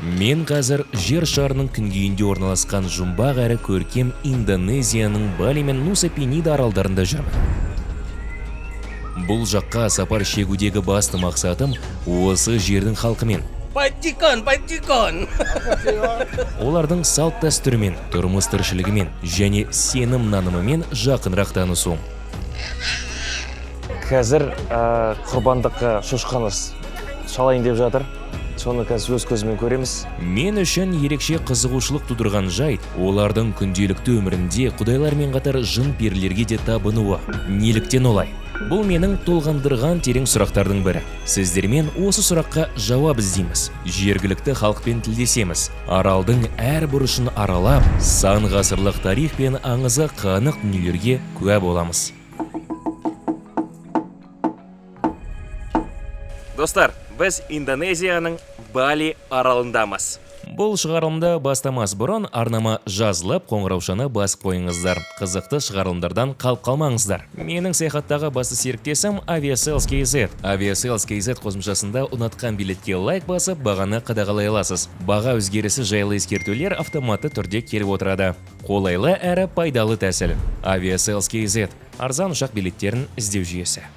Мен қазір жер шарының күнгейінде орналасқан жұмбақ әрі көркем Индонезияның Бали мен Нуса Пенида аралдарында жүрмін. Бұл жаққа сапар шегудегі басты мақсатым осы жердің халқымен, Патикон, патикон. олардың салт дәстүрімен, тұрмыс тіршілігімен және сенім нанымымен жақынырақ танысу. Қазір құрбандыққа шошқаны шалайын деп жатыр. Соны қазір өз көзімен көреміз. Мен үшін ерекше қызығушылық тудырған жайт олардың күнделікті өмірінде құдайлармен қатар жын перілерге де табынуы. Неліктен олай? Бұл менің толғандырған терең сұрақтардың бірі. Сіздермен осы сұраққа жауап іздейміз. Жергілікті халықпен тілдесеміз. Аралдың әр бұрышын аралап, сан ғасырлық тарих пен аңызға қанық дүниелерге куә боламыз. Достар, біз Индонезияның Бали аралындамыз. Бұл шығарылымды бастамас бұрын арнама жазылып, қоңыраушаны басып қойыңыздар. Қызықты шығарылымдардан қалып қалмаңыздар. Менің саяхаттағы басты серіктесім Aviasales KZ. Aviasales KZ қосымшасында ұнатқан билетке лайк басып, бағаны қадағалай аласыз. Баға өзгерісі жайлы ескертулер автоматты түрде келіп отырады. Қолайлы әрі пайдалы тәсіл. Aviasales KZ арзан ұшақ билеттерін іздеу жүйесі.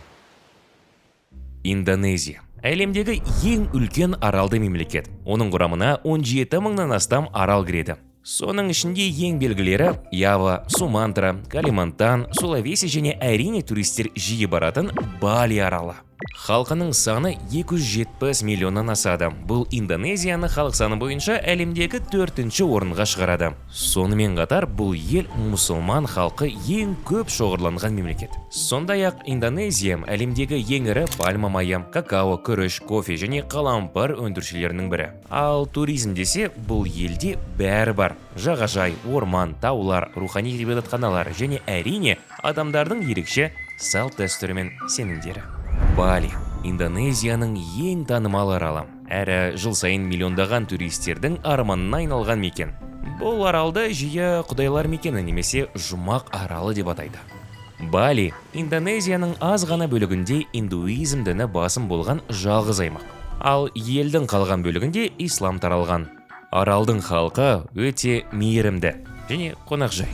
Индонезия әлемдегі ең үлкен аралды мемлекет. Оның құрамына 17 мыңнан астам арал кіреді. Соның ішінде ең белгілері Ява, Сумантра, Калимантан, Сулавеси және, әрине, туристер жиі баратын Бали аралы. Халқының саны 270 миллионнан асады. Бұл Индонезияны халық саны бойынша әлемдегі төртінші орынға шығарады. Сонымен қатар бұл ел мұсылман халқы ең көп шоғырланған мемлекет. Сондай-ақ Индонезия әлемдегі ең ірі пальма майы, какао, күріш, кофе және қалампыр өндірушілерінің бірі. Ал туризм десе, бұл елде бәрі бар. Жағажай, орман, таулар, рухани ғибадатханалар және, әрине, адамдардың ерекше салт дәстүрі мен сенімдері. Бали Индонезияның ең танымал аралы. Әрі жыл сайын миллиондаған туристердің арманына айналған мекен. Бұл аралды жиі құдайлар мекені немесе жұмақ аралы деп атайды. Бали Индонезияның аз ғана бөлігінде индуизм діні басым болған жалғыз аймақ. Ал елдің қалған бөлігінде ислам таралған. Аралдың халқы өте мейірімді және қонақжай.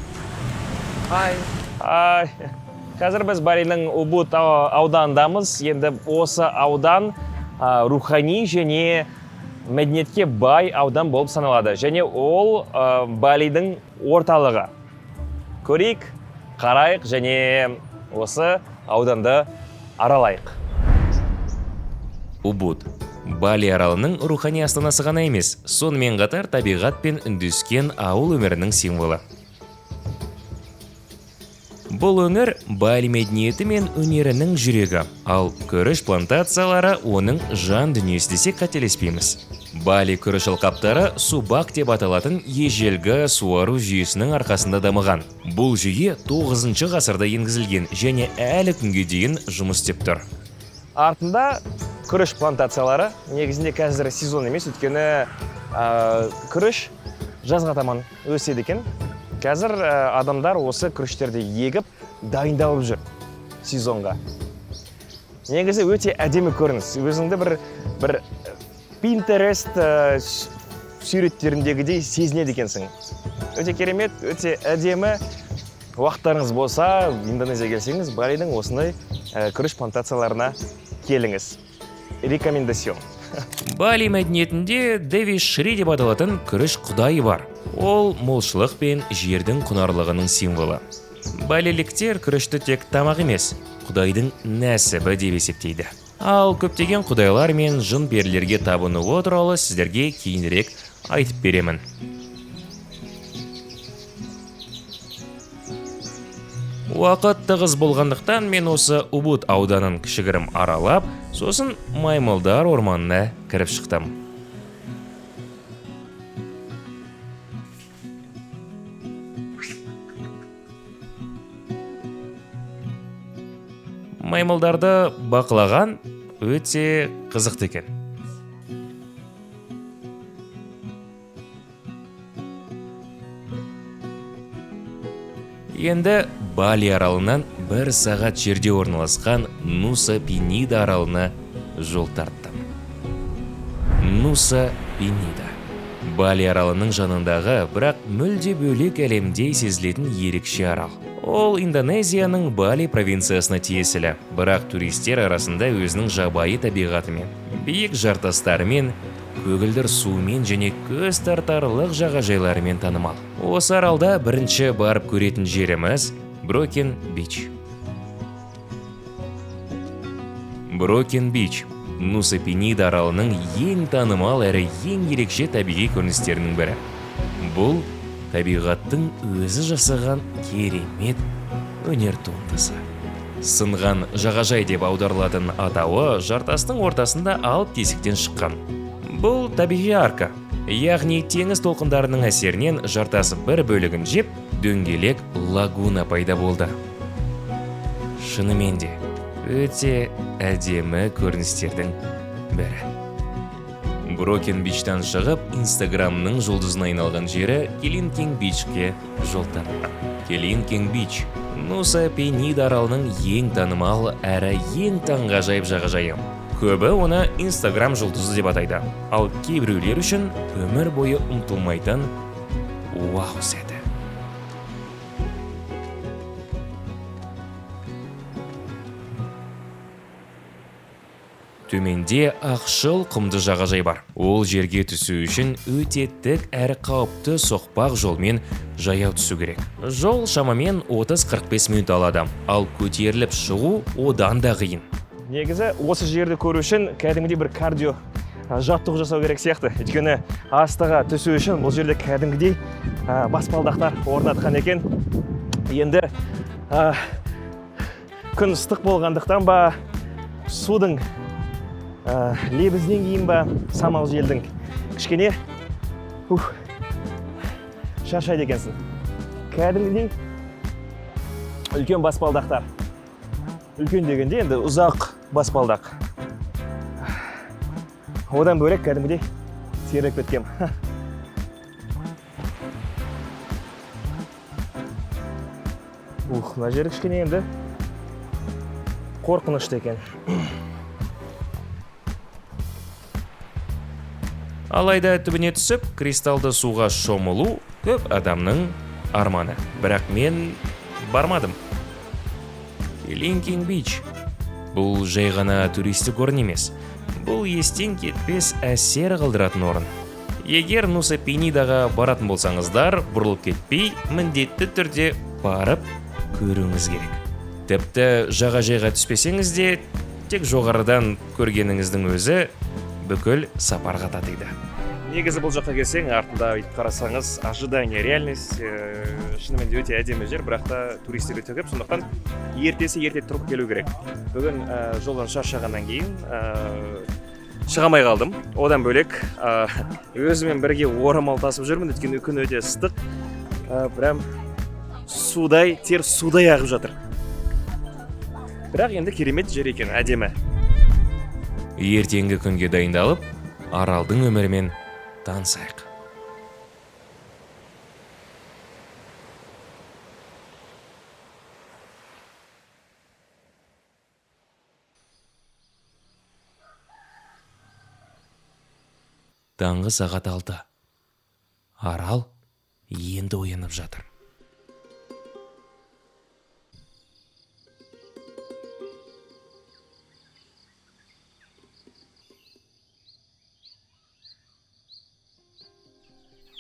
Хай. Ай. Қазір біз Балиның Убуд ауданындамыз. Енді осы аудан рухани және мәдениетке бай аудан болып саналады. Және ол Балидің орталығы. Көрейік, қарайық және осы ауданды аралайық. Убуд Бали аралының рухани астанасы ғана емес, сонымен қатар табиғат пен үндескен ауыл өмірінің символы. Бұл өңір Бали мәдениеті мен өнерінің жүрегі, ал күріш плантациялары оның жан дүниесі десек, қателеспейміз. Бали күріш алқаптары субак деп аталатын ежелгі суару жүйесінің арқасында дамыған. Бұл жүйе 9 ғасырда енгізілген және әлі күнге дейін жұмыс істеп тұр. Артында күріш плантациялары. Негізінде қазір сезон емес, өйткені күріш жазға таман өседі екен. Қазір адамдар осы күріштерді егіп, дайындалып жүр сезонға. Негізі өте әдемі көрініс. Өзіңді бір Pinterest суреттеріндегідей сезінеді екенсің. Өте керемет, өте әдемі. Уақыттарыңыз болса, Индонезияға келсеңіз, Балидің осындай күріш плантацияларына келіңіз. Рекомендацион. Бали мәдениетінде Деви Шри деп аталатын күріш құдайы бар. Ол молшылық пен жердің құнарлығының символы. Балиліктер күрішті тек тамақ емес, құдайдың нәсібі деп есептейді. Ал көптеген құдайлар мен жын перілерге табынуы туралы сіздерге кейінірек айтып беремін. Уақыт тығыз болғандықтан, мен осы Убуд ауданын кішігірім аралап, сосын маймылдар орманына кіріп шықтым. Маймылдарды бақылаған өте қызықты екен. Енді Бали аралынан бір сағат жерде орналасқан Нуса Пенида аралына жол тарттым. Нуса Пенида. Бали аралының жанындағы, бірақ мүлде бөлек әлемде сезілетін ерекше арал. Ол Индонезияның Бали провинциясына тиесілі, бірақ туристер арасында өзінің жабайы табиғатымен, биік жартастарымен, көгілдір суымен және көз тартарлық жағажайларымен танымал. Осы аралда бірінші барып көретін жеріміз Брокен Бич. Брокен Бич Нуса Пенида аралының ең танымал әрі ең ерекше табиғи көріністерінің бірі. Бұл табиғаттың өзі жасаған керемет өнер туындысы. Сынған жағажай деп аударылатын атауы жартастың ортасында алып тесіктен шыққан. Бұл табиғи арка, яғни теңіз толқындарының әсерінен жартас бір бөлігін жеп, дөңгелек лагуна пайда болды. Шынымен де өте әдемі көріністердің бірі. Брокен Бичтан шығып, Инстаграмның жұлдызына айналған жері Келинкинг Бичке жол тарттым. Келинкинг Бич Нуса Пенида аралының ең танымал әрі ең таңғажайып жағажайы. Көбі оны Инстаграм жұлдызы деп атайды, ал кейбіреулер үшін өмір бойы ұмытылмайтын вау сәті. Төменде ақшыл құмды жағажай бар. Ол жерге түсу үшін өте тік әрі қауіпті соқпақ жолмен жаяу түсу керек. Жол шамамен 30-45 минут алады, ал көтеріліп шығу одан да қиын. Негізі осы жерді көру үшін кәдімгідей бір кардио жаттығу жасау керек сияқты. Өйткені астыға түсу үшін бұл жерде кәдімгідей баспалдақтар орнатқан екен. Енді күн ыстық болғандықтан ба, судың лебізінен кейін ба, самал желдің кішкене шаршайды екенсің. Кәдімгідей үлкен баспалдақтар. Үлкен дегенде енді ұзақ баспалдақ. Одан бөлек кәдімгідей терлеп кеткем. Ух, мына жері кішкене енді қорқынышты екен. Алайда түбіне түсіп, кристалды суға шомылу көп адамның арманы. Бірақ мен бармадым. Келинкинг Бич. Бұл жай ғана туристік орын емес. Бұл естен кетпес әсер қалдыратын орын. Егер Нуса Пенидаға баратын болсаңыздар, бұрылып кетпей, міндетті түрде барып көруіңіз керек. Тіпті жағажайға түспесеңіз де, тек жоғарыдан көргеніңіздің өзі бүкіл сапарға татиды. Негізі бұл жаққа келсең, артында бүйтіп қарасаңыз, ожидание, реальность, шынымен де өте әдемі жер, бірақ та туристер өте көп, сондықтан ертесі ерте тұрып келу керек. Бүгін жолдан шаршағаннан кейін шыға алмай қалдым. Одан бөлек өзімен бірге орамал тасып жүрмін, өйткені күн өте ыстық. Прям судай, тер судай ағып жатыр. Бірақ енді керемет жер екен, әдемі. Ертеңгі күнге дайындалып, аралдың өмірімен танысайық. Таңғы сағат 6. Арал енді оянып жатыр.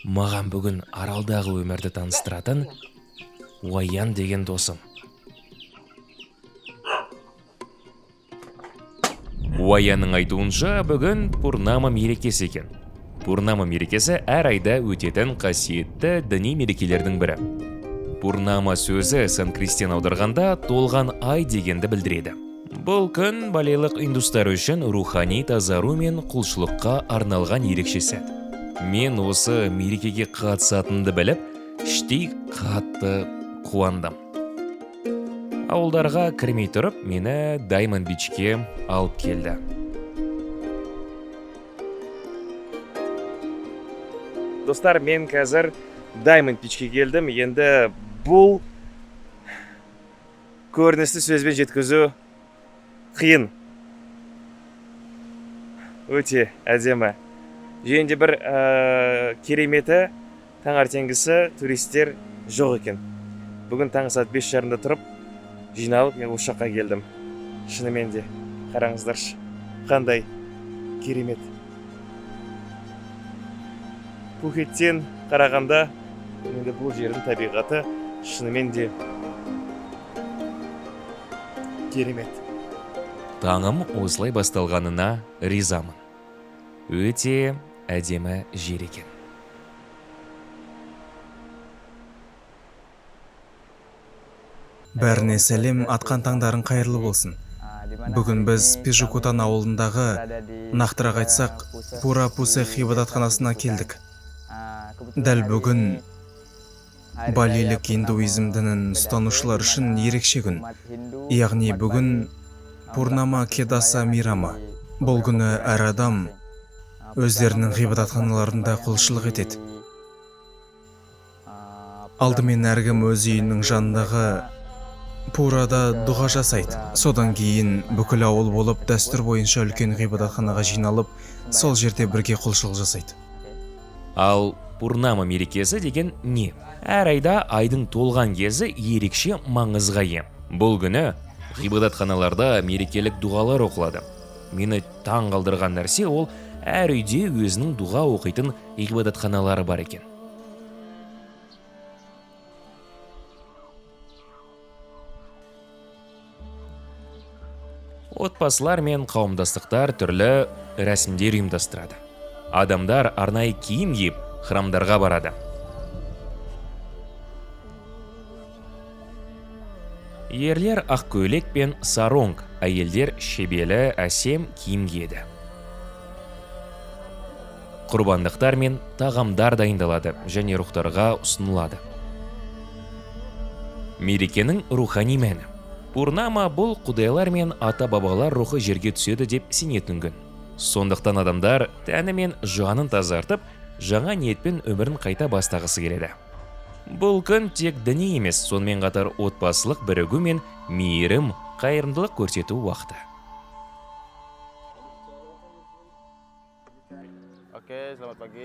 Маған бүгін аралдағы өмірді таныстыратын Уаян деген досым. Уаянның айтуынша, бүгін Пурнама мерекесі екен. Пурнама мерекесі әр айда өтетін қасиетті діни мерекелердің бірі. Пурнама сөзі санскриттен аударғанда толған ай дегенді білдіреді. Бұл күн балилық индустар үшін рухани тазару мен құлшылыққа арналған ерекше сәт. Мен осы мерекеге қатысатынымды біліп, іштей қатты қуандым. Ауылдарға кірмей тұрып, мені Даймонд Бичке алып келді. Достар, мен қазір Даймонд Бичке келдім. Енді бұл көріністі сөзбен жеткізу қиын. Өте әдемі. Және де бір кереметі, таңертеңгісі туристер жоқ екен. Бүгін таңғы сағат 5:30-да тұрып, жиналып, мен осы жаққа келдім. Шынымен де, қараңыздаршы, қандай керемет. Пхукеттен қарағанда, енді бұл жердің табиғаты шынымен де керемет. Таңым осылай басталғанына ризамын. Өте әдемі жер екен. Бәріне сәлем, атқан таңдарың қайырлы болсын. Бүгін біз Пежукутан ауылындағы, нақтырақ айтсақ, Пура Пусех ғибадатханасына келдік. Дәл бүгін балилік индуизм дінін ұстанушылар үшін ерекше күн. Яғни бүгін Пурнама Кедаса мейрамы. Бұл күні әр адам өздерінің ғибадатханаларында құлшылық етеді. Алдымен әркім өз үйінің жанындағы пурада дұға жасайды. Содан кейін бүкіл ауыл болып дәстүр бойынша үлкен ғибадатханаға жиналып, сол жерде бірге құлшылық жасайды. Ал Пурнама мерекесі деген не? Әр айда айдың толған кезі ерекше маңызға ие. Бұл күні ғибадатханаларда мерекелік дұғалар оқылады. Мені таң қалдырған нәрсе ол әр үйде өзінің дұға оқитын ғибадатханалары бар екен. Отбасылар мен қауымдастықтар түрлі рәсімдер ұйымдастырады. Адамдар арнайы киім киіп, храмдарға барады. Ерлер ақ көйлек пен саронг, әйелдер шебелі әсем киім киеді. Құрбандықтар мен тағамдар дайындалады және рухтарға ұсынылады. Мерекенің рухани мәні. Пурнама бұл құдайлар мен ата-бабалар рухы жерге түседі деп сенетін күн. Сондықтан адамдар тәні мен жанын тазартып, жаңа ниетпен өмірін қайта бастағысы келеді. Бұл күн тек діни емес, сонымен қатар отбасылық бірігу мен мейірім, қайырымдылық көрсету уақыты.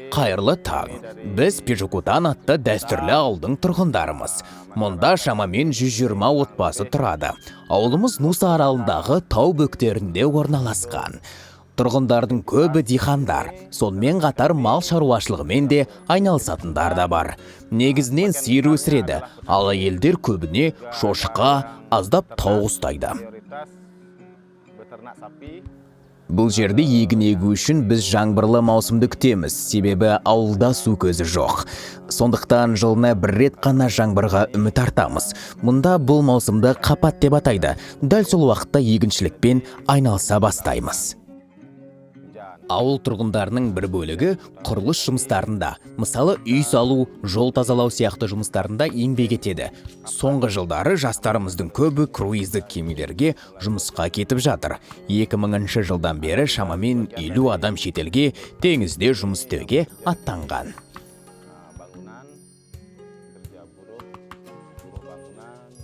Қайырлы таң. Біз Пежукутан атты дәстүрлі ауылдың тұрғындарымыз. Мұнда шамамен 120 отбасы тұрады. Ауылымыз Нуса аралындағы тау бөктерінде орналасқан. Тұрғындардың көбі дихандар, сонымен қатар мал шаруашылығымен де айналысатындар да бар. Негізінен сиыр өсіреді, ал әйелдер көбіне шошқа, аздап тауық ұстайды. Бұл жерде егін егу үшін біз жаңбырлы маусымды күтеміз, себебі ауылда су көзі жоқ. Сондықтан жылына бір рет қана жаңбырға үміт артамыз. Мұнда бұл маусымды қапат деп атайды. Дәл сол уақытта егіншілікпен айналыса бастаймыз. Ауыл тұрғындарының бір бөлігі құрылыс жұмыстарында, мысалы үй салу, жол тазалау сияқты жұмыстарында еңбек етеді. Соңғы жылдары жастарымыздың көбі круиздік кемелерге жұмысқа кетіп жатыр. 2000 жылдан бері шамамен 50 адам шетелге теңізде жұмыс істеуге аттанған.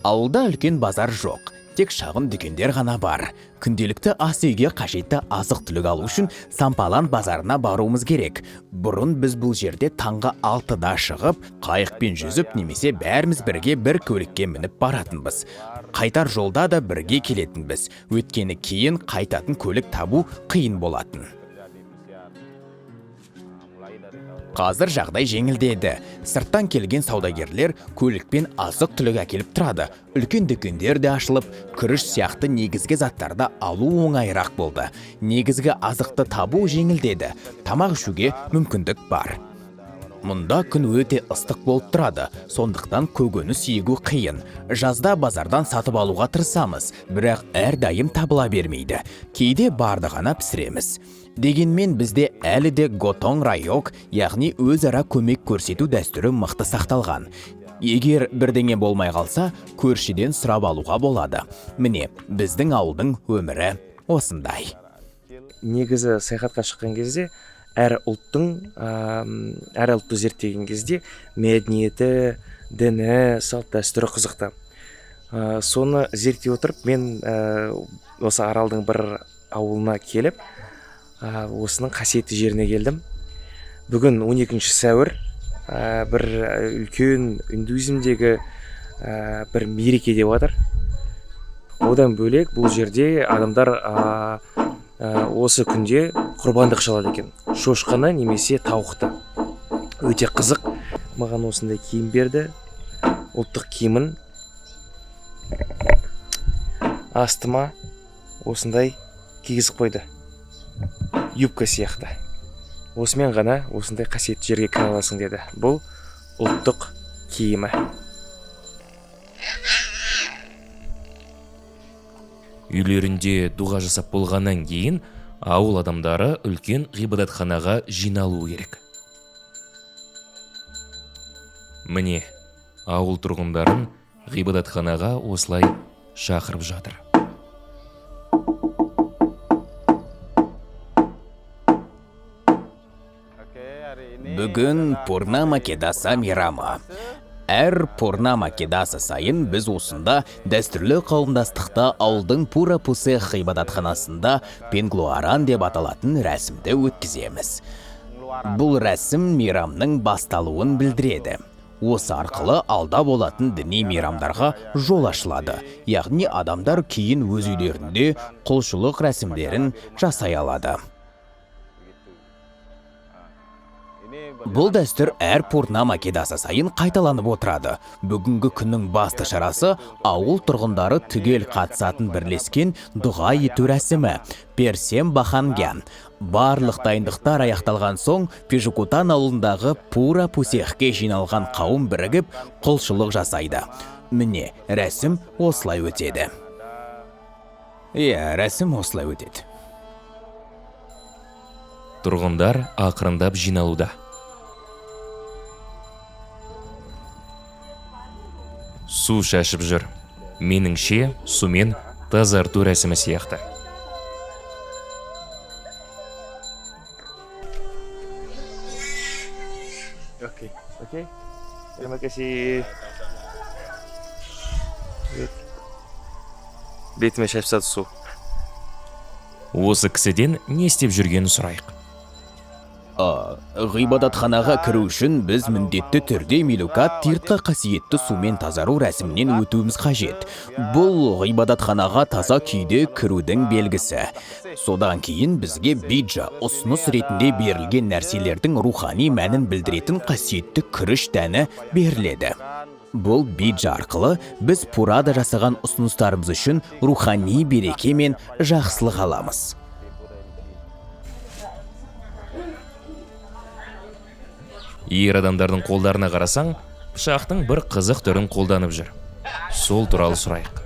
Ауылда үлкен базар жоқ. Тек шағын дүкендер ғана бар. Күнделікті ас үйге қажетті азық-түлік алу үшін Сампалан базарына баруымыз керек. Бұрын біз бұл жерде таңғы 6-да шығып, қайықпен жүзіп немесе бәріміз бірге бір көлікке мініп баратынбыз. Қайтар жолда да бірге келетінбіз. Өйткені кейін қайтатын көлік табу қиын болатын. Қазір жағдай жеңілдеді. Сырттан келген саудагерлер көлікпен азық-түлік әкеліп тұрады. Үлкен дүкендер де ашылып, күріш сияқты негізгі заттарды алу оңайырақ болды. Негізгі азықты табу жеңілдеді. Тамақ ішуге мүмкіндік бар. Мұнда күн өте ыстық болып тұрады, сондықтан көкөніс егу қиын. Жазда базардан сатып алуға тырысамыз, бірақ әрдайым табыла бермейді. Кейде барды ғана пісіреміз. Дегенмен бізде әлі де готонг райок, яғни өзара көмек көрсету дәстүрі мықты сақталған. Егер бірдеңе болмай қалса, көршіден сұрап алуға болады. Міне, біздің ауылдың өмірі осындай. Негізі саяхатқа шыққан кезде әр ұлттың, әр ұлтты зерттеген кезде мәдениеті, діні, салт дәстүрі қызықты. Соны зерттей отырып, мен осы аралдың бір ауылына келіп, осының қасиетті жеріне келдім. Бүгін 12 сәуір, бір үлкен индуизмдегі бір мереке деп жатыр. Одан бөлек бұл жерде адамдар осы күнде құрбандық шалады екен. Шошқаны немесе тауықты. Өте қызық. Маған осындай киім берді. Ұлттық киімін. Астыма осындай кигізіп қойды. Юбка сияқты. Осымен ғана осындай қасиетті жерге кіре аласың деді. Бұл ұлттық киімі. Үйлерінде дұға жасап болғаннан кейін ауыл адамдары үлкен ғибадатханаға жиналуы керек. Міне, ауыл тұрғындарын ғибадатханаға осылай шақырып жатыр. Бүгін Пурнама Кедаса мейрамы. Әр Пурнама Кедаса сайын біз осында дәстүрлі қауымдастықта ауылдың Пура Пусех ғибадатханасында Пенглуаран деп аталатын рәсімді өткіземіз. Бұл рәсім мейрамның басталуын білдіреді. Осы арқылы алда болатын діни мейрамдарға жол ашылады. Яғни адамдар кейін өз үйлерінде құлшылық рәсімдерін жасай алады. Бұл дәстүр әр Пурнама Кедаса сайын қайталанып отырады. Бүгінгі күннің басты шарасы ауыл тұрғындары түгел қатысатын бірлескен дұға ету рәсімі. Персем Бахангян. Барлық дайындықтар аяқталған соң Пежукутан ауылындағы Пура Пусехке жиналған қауым бірігіп құлшылық жасайды. Міне, рәсім осылай өтеді. Иә, рәсім осылай өтеді. Тұрғындар ақырындап жиналуда. Су шашып жүр. Меніңше, сумен тазарту рәсімі сияқты. Окей. Terima kasih. Бетіме шашып тастады су. Осы кісіден не істеп жүргенін сұрайық. Ғибадатханаға кіру үшін біз міндетті түрде Милукат Тиртқа қасиетті сумен тазару рәсімінен өтуіміз қажет. Бұл ғибадатханаға таза күйде кірудің белгісі. Содан кейін бізге биджа ұсыныс ретінде берілген нәрселердің рухани мәнін білдіретін қасиетті күріш дәні беріледі. Бұл биджа арқылы біз пурада жасаған ұсыныстарымыз үшін рухани береке мен жақсылық аламыз. Ер адамдардың қолдарына қарасаң, пышақтың бір қызық түрін қолданып жүр. Сол туралы сұрайық.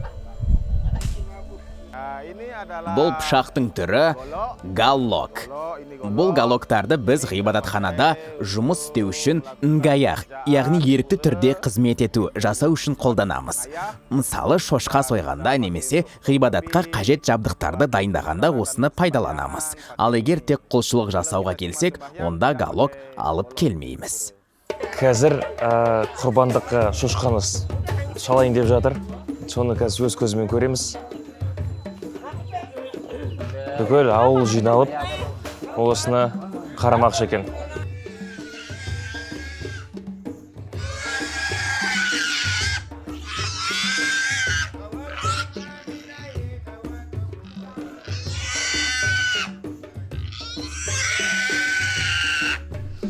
Бұл пышақтың түрі галлок. Бұл галлоктарды біз ғибадатханада жұмыс істеу үшін нгаях, яғни ерікті түрде қызмет ету, жасау үшін қолданамыз. Мысалы, шошқа сойғанда немесе ғибадатқа қажет жабдықтарды дайындағанда осыны пайдаланамыз. Ал егер тек құлшылық жасауға келсек, онда галлок алып келмейміз. Қазір құрбандыққа шошқаны шалайын деп жатыр. Соны қазір өз көзімен көреміз. Бүкіл ауыл жиналып, осыны қарамақшы екен.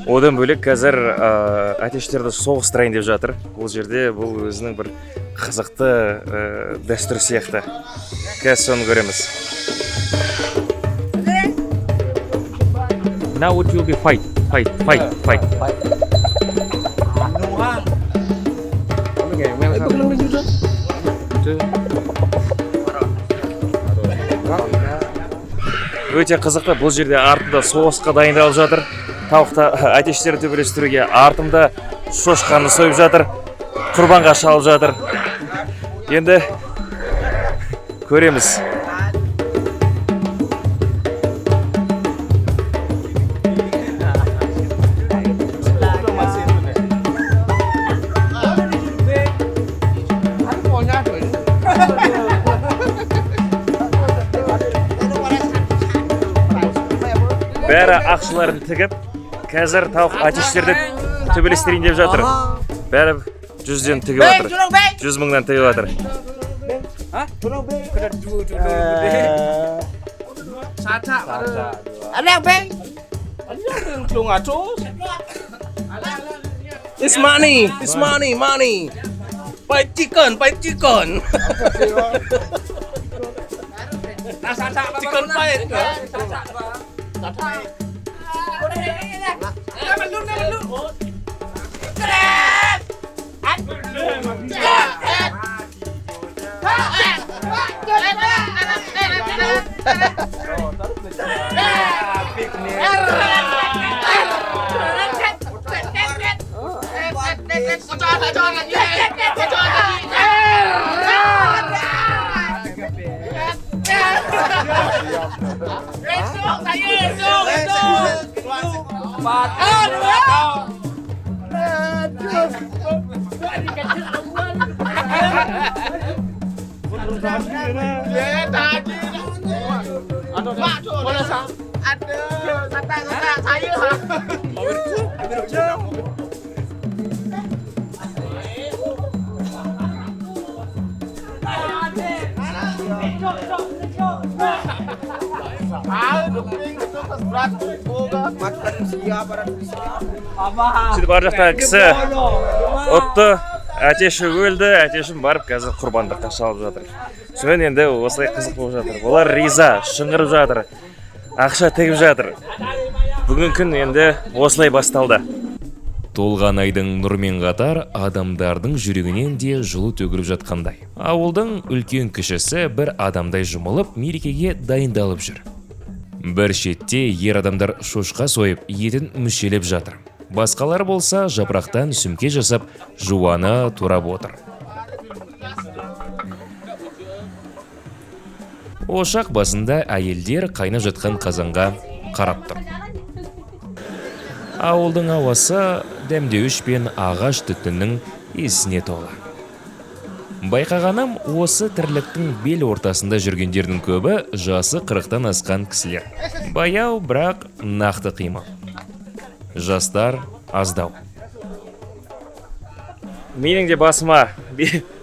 Одан бөлек қазір әтештерді соғыстырайын деп жатыр. Бұл жерде бұл өзінің бір қызықты дәстүр сияқты. Қазір соны көреміз. Now it will be fight, fight, fight, fight. Өте қызықты, бұл жерде артында соғысқа дайындалып жатыр. Тауықта әтештерді төбелестіруге, артында шошқаны сойып жатыр, құрбанға шалып жатыр. Енді көреміз. Бәрі ақшаларын тігіп, Қазір тауық әтештерді төбелестірейін деп жатыр. Бәрі 100-ден тігіп жатыр. 100 мыңнан тігіп жатыр. It's money. It's money. Money. Buy chicken. Buy chicken. Chicken buy. Сөйтіп, ар жақтағы кісі ұтты, әтеші өлді, әтешін барып қазір құрбандыққа шалып жатыр. Сонымен, енді осылай қызық болып жатыр. Олар риза, шыңғырып жатыр, ақша тігіп жатыр. Бүгінгі күн енді осылай басталды. Толған айдың нұрымен қатар адамдардың жүрегінен де жылу төгіліп жатқандай. Ауылдың үлкен кішісі бір адамдай жұмылып, мерекеге дайындалып жүр. Бір шетте ер адамдар шошқа сойып, етін мүшелеп жатыр. Басқалары болса, жапырақтан сөмке жасап, жуаны турап отыр. Ошақ басында әйелдер қайнап жатқан қазанға қарап тұр. Ауылдың ауасы дәмдеуіш пен ағаш түтіннің иісіне толы. Байқағаным, осы тірліктің бел ортасында жүргендердің көбі жасы 40-тан асқан кісілер. Баяу, бірақ нақты қимыл. Жастар аздау. Менің де басыма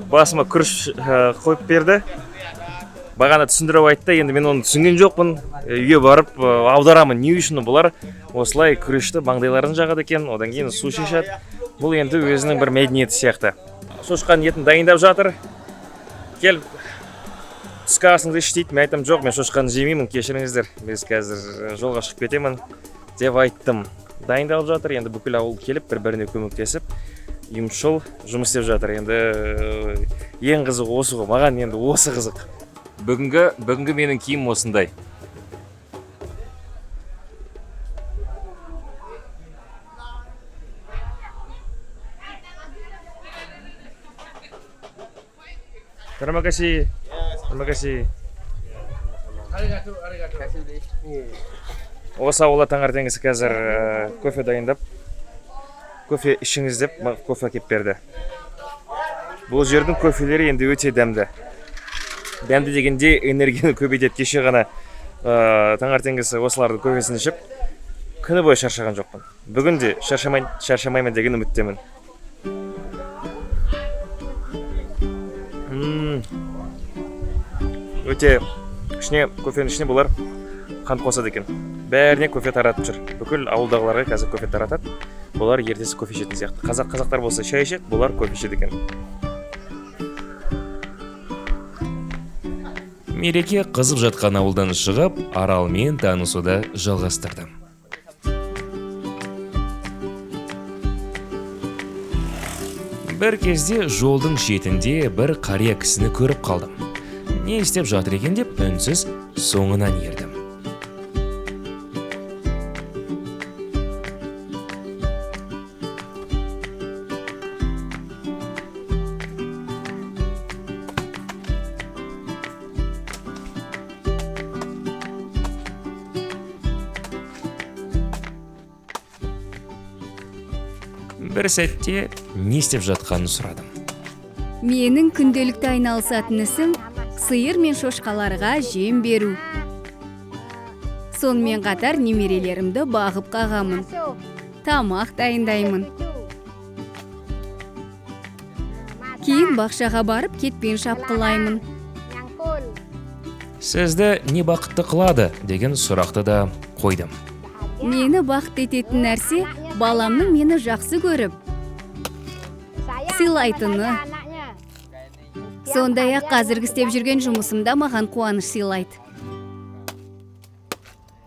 күріш қойып берді. Бағана түсіндіріп айтты, енді мен оны түсінген жоқпын. Үйге барып аударамын, не үшін бұлар осылай күрішті маңдайларын жағады екен, одан кейін су шешеді. Бұл енді өзінің бір мәдениеті сияқты. Шошқаның етін дайындап жатыр. «Кел, түскі асыңды іш», – дейді. Мен айтамын: «Жоқ, мен шошқаны жемеймін, кешіріңіздер, біз қазір жолға шығып кетемін», – деп айттым. Дайындалып жатыр енді, бүкіл ауыл келіп, бір біріне көмектесіп, ұйымшыл жұмыс істеп жатыр. Енді ең қызығы осы ғой, маған енді осы қызық. Бүгінгі менің киімім осындай. Terima kasih. Terima kasih. Осы ауылда таңертеңгісі қазір кофе дайындап, «Кофе ішіңіз» деп кофе әкеліп берді. Бұл жердің кофелері енді өте дәмді. Дәмді дегенде, энергияны көбейтеді. Кеше ғана таңертеңгісі осылардың кофесін ішіп, күні бойы шаршаған жоқпын. Бүгін де шаршамаймын деген үміттемін. Өте ішіне, кофенің ішіне бұлар қант қосады екен. Бәріне кофе таратып жүр. Бүкіл ауылдағыларға қазір кофе таратады. Бұлар ертесі кофе ішетін сияқты. Қазақтар болса, шай ішеді, бұлар кофе ішеді екен. Мереке қызып жатқан ауылдан шығып, аралмен танысуды жалғастырдым. Бір кезде жолдың шетінде бір қария кісіні көріп қалдым. Не істеп жатыр екен деп, үнсіз соңынан ердім. Бір сәтте не істеп жатқанын сұрадым. Менің күнделікті айналысатын ісім – сиыр мен шошқаларға жем беру. Сонымен қатар немерелерімді бағып қағамын. Тамақ дайындаймын. Кейін бақшаға барып кетпен шапқылаймын. Сізді не бақытты қылады деген сұрақты да қойдым. Мені бақытты ететін нәрсе баламның мені жақсы көріп, сыйлайтыны. Сондай-ақ қазіргі істеп жүрген жұмысым да маған қуаныш сыйлайды.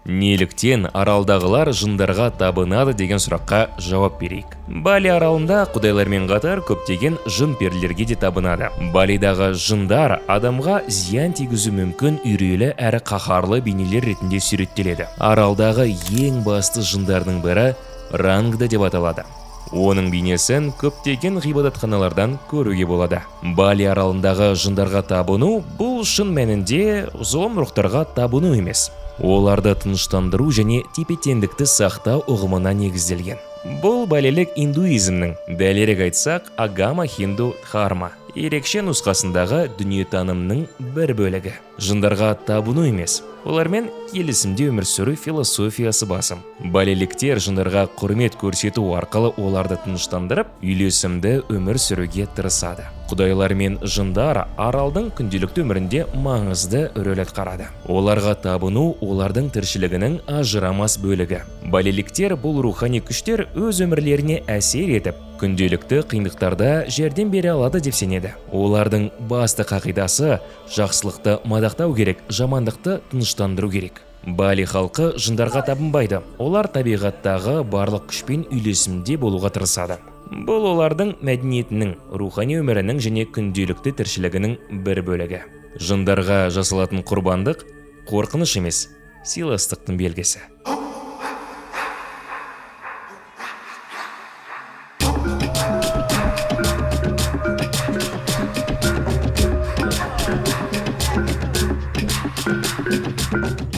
Неліктен аралдағылар жындарға табынады деген сұраққа жауап берейік. Бали аралында құдайлармен қатар көптеген жын перілерге де табынады. Балидағы жындар адамға зиян тигізу мүмкін үрейлі әрі қаһарлы бейнелер ретінде суреттеледі. Аралдағы ең басты жындардың бірі Рангда деп аталады. Оның бейнесін көптеген ғибадатханалардан көруге болады. Бали аралындағы жындарға табыну бұл шын мәнінде зұлым рухтарға табыну емес. Оларды тыныштандыру және тепе-теңдікті сақтау ұғымына негізделген. Бұл балилік индуизмнің, дәлірек айтсақ, агама хинду дхарма ерекше нұсқасындағы дүниетанымның бір бөлігі. Жындарға табыну емес, олармен келісімде өмір сүру философиясы басым. Балиліктер жындарға құрмет көрсету арқылы оларды тыныштандырып, үйлесімді өмір сүруге тырысады. Құдайлар мен жындар аралдың күнделікті өмірінде маңызды рөл атқарады. Оларға табыну олардың тіршілігінің ажырамас бөлігі. Балиліктер бұл рухани күштер өз өмірлеріне әсер етіп, күнделікті қиындықтарда жәрдем бере алады деп сенеді. Олардың басты қағидасы жақсылықты мадақтау керек, жамандықты тыныштандыру керек. Бали халқы жындарға табынбайды. Олар табиғаттағы барлық күшпен үйлесімде болуға тырысады. Бұл олардың мәдениетінің, рухани өмірінің және күнделікті тіршілігінің бір бөлігі. Жындарға жасалатын құрбандық қорқыныш емес, сыйластықтың белгісі.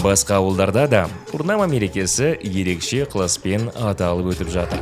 Басқа ауылдарда да Пурнама мерекесі ерекше ықыласпен аталып өтіп жатыр.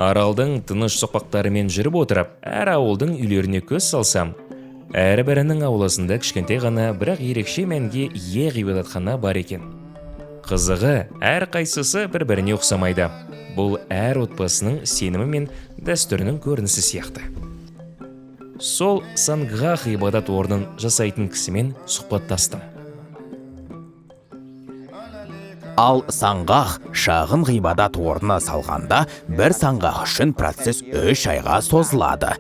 Аралдың тыныш соқпақтарымен жүріп отырып, әр ауылдың үйлеріне көз салсам, әрбірінің ауласында кішкентай ғана, бірақ ерекше мәнге ие ғибадатхана бар екен. Қызығы, әр қайсысы бір-біріне ұқсамайды. Бұл әр отбасының сенімі мен дәстүрінің көрінісі сияқты. Сол Сангғах ғибадат орнын жасайтын кісімен сұхбаттастым. Ал саңғақ шағын ғибадат орны салғанда бір саңғақ үшін процесс 3 айға созылады.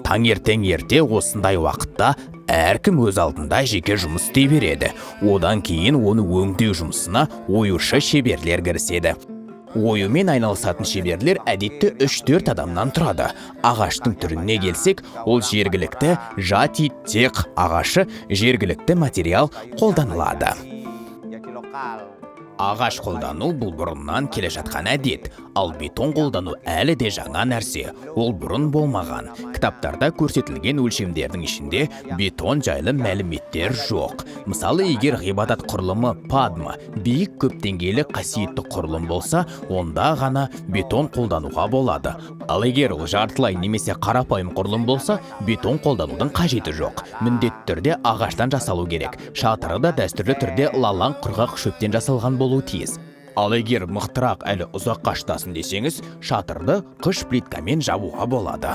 Таңертең ерте осындай уақытта әркім өз алдында жеке жұмыс істей береді. Одан кейін оны өңдеу жұмысына оюшы шеберлер кіріседі. Оюмен айналысатын шеберлер әдетте 3-4 адамнан тұрады. Ағаштың түріне келсек, ол жергілікті жати тек ағашы, жергілікті материал қолданылады. Ағаш қолдану бұл бұрыннан келе жатқан әдет, ал бетон қолдану әлі де жаңа нәрсе, ол бұрын болмаған. Кітаптарда көрсетілген өлшемдердің ішінде бетон жайлы мәліметтер жоқ. Мысалы, егер ғибадат құрылымы падма, биік көп деңгейлі қасиетті құрылым болса, онда ғана бетон қолдануға болады. Ал егер ол жартылай немесе қарапайым құрылым болса, бетон қолданудың қажеті жоқ. Міндетті түрде ағаштан жасалу керек. Шатыры да дәстүрлі түрде лалаң құрғақ шөптен жасалған болуы тиіс. Ал егер мықтырақ әлі ұзаққа шыдасын десеңіз, шатырды қыш плиткамен жабуға болады.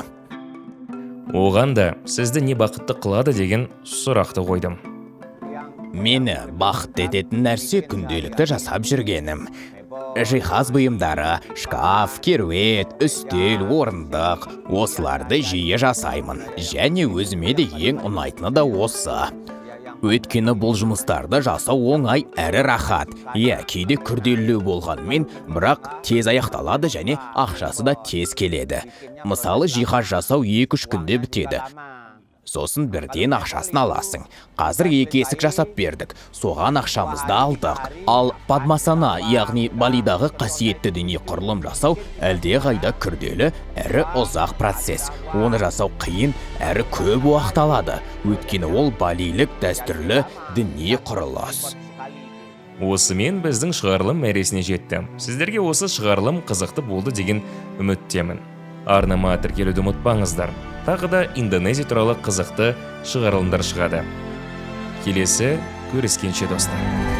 Оған да сізді не бақытты қылады деген сұрақты қойдым. Мені бақытты ететін нәрсе күнделікті жасап жүргенім. Жиһаз бұйымдары, шкаф, керует, үстел, орындық, осыларды жиі жасаймын. Және өзіме де ең ұнайтыны да осы. Өйткені бұл жұмыстарды жасау оңай әрі рахат. Иә, кейде күрделілеу болғанымен, бірақ тез аяқталады және ақшасы да тез келеді. Мысалы, жиһаз жасау 2-3 күнде бітеді. Сосын бірден ақшасын аласың. Қазір екі есік жасап бердік, соған ақшамызды алдық. Ал Падмасана, яғни Балидағы қасиетті діни құрылым жасау әлдеқайда күрделі әрі ұзақ процесс. Оны жасау қиын әрі көп уақыт алады, өйткені ол балилік дәстүрлі діни құрылыс. Осымен біздің шығарылым мәресіне жетті. Сіздерге осы шығарылым қызықты болды деген үміттемін. Арнама тіркелуді ұмытпаңыздар. Тағы да Индонезия туралы қызықты шығарылымдар шығады. Келесі көріскенше, достар.